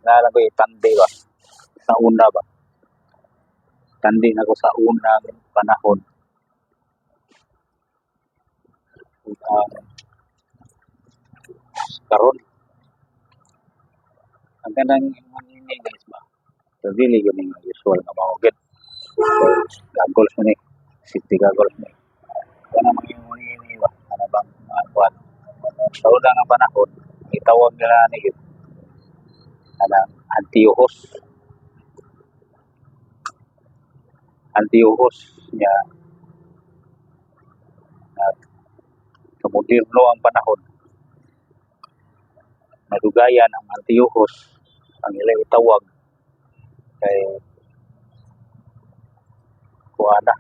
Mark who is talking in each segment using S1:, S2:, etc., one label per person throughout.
S1: Naa ko itandi ba sa una ba. Tandi nako sa unang panahon. Ug ang karon ang kanang ingon ini, guys, ba. So dili gyud ni usual nga mao gyud. So, goggles man ni, safety goggles ni. Kanang mga ingon ini ba, kana bang mga kuan. Sa una nga panahon, gitawag nila ni gyud kanang antiyuhos. Antiyuhos niya at sa moderno ang panahon, nadugayan ang antiyuhos ang ila itawag kay kuana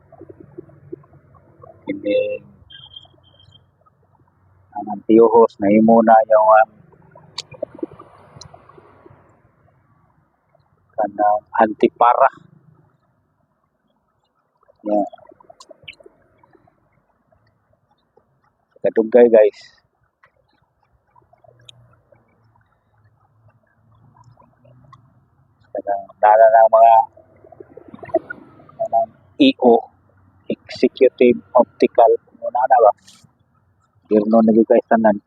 S1: kini ang antiyuhos nahimo na yung ang kanang antipara ya. Kadugay, guys, kanang nana ng mga kanang EO, Executive Optical, muna na ba. Moderno na gyud kay tanan.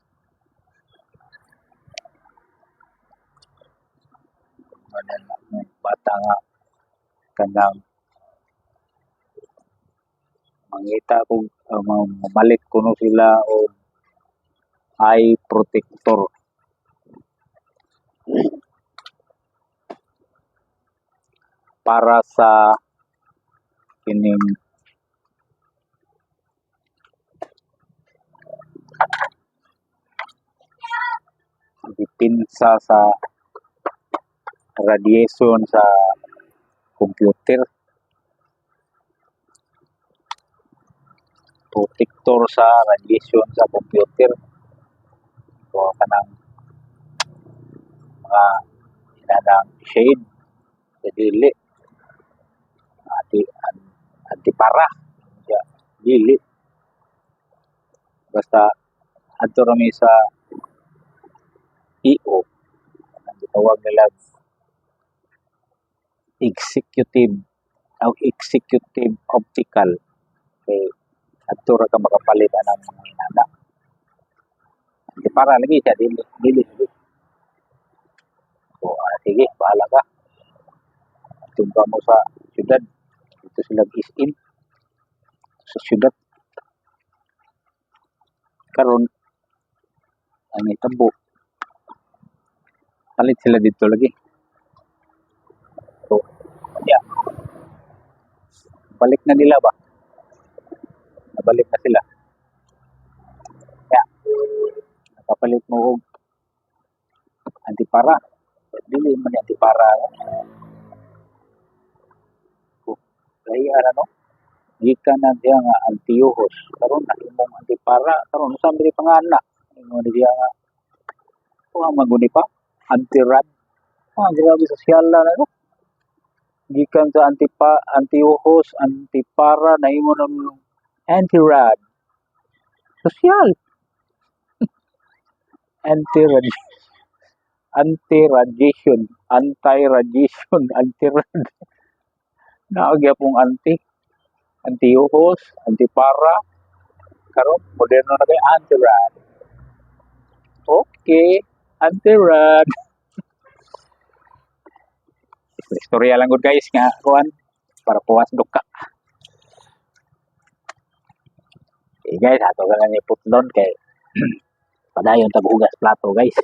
S1: Ano na, bata nga kanang mangita kog mamalit kuno sila og eye protector para sa kining depensa sa radiation sa computer, protector sa radiation sa computer o kanang mga inanang shade sa dili anti antipara ya dili. Basta adto ra mi sa EO, ang gitawag nila executive o Executive Optical, kay adto ra ka makapalit anang mga inana. Antipara lagi siya, dili dili dili. So, sige, bahala ka. Tumba mo sa syudad. Dito sila SM sa syudad. Karon ang itabo, palit sila dito lagi. So, yeah. Balik na nila ba? Nabalik na sila. Yeah. Nakapalit mo og antipara. Dili man ni antipara. Oh, lahi ano? Gikan na siya nga antiyuhos. Karon nahimong antipara. Karon unsa man pangana? Ingon siya nga wa maguni pa antirad. Ah, grabe, sosyal na no? Gikan sa antipa antiyuhos, antipara, nahimo ng antirad. Sosyal. Anti-rad anti-radiation, anti-radiation, anti-rad. Naa gyapong anti. Antiyuhos, antipara. Karon moderno na kay anti-rad. Okay, anti-rad. Istorya lang gud, guys, nga kuan para puwas duka. Okay guys, ato ka lang iputlon kay padayon tag hugas plato, guys.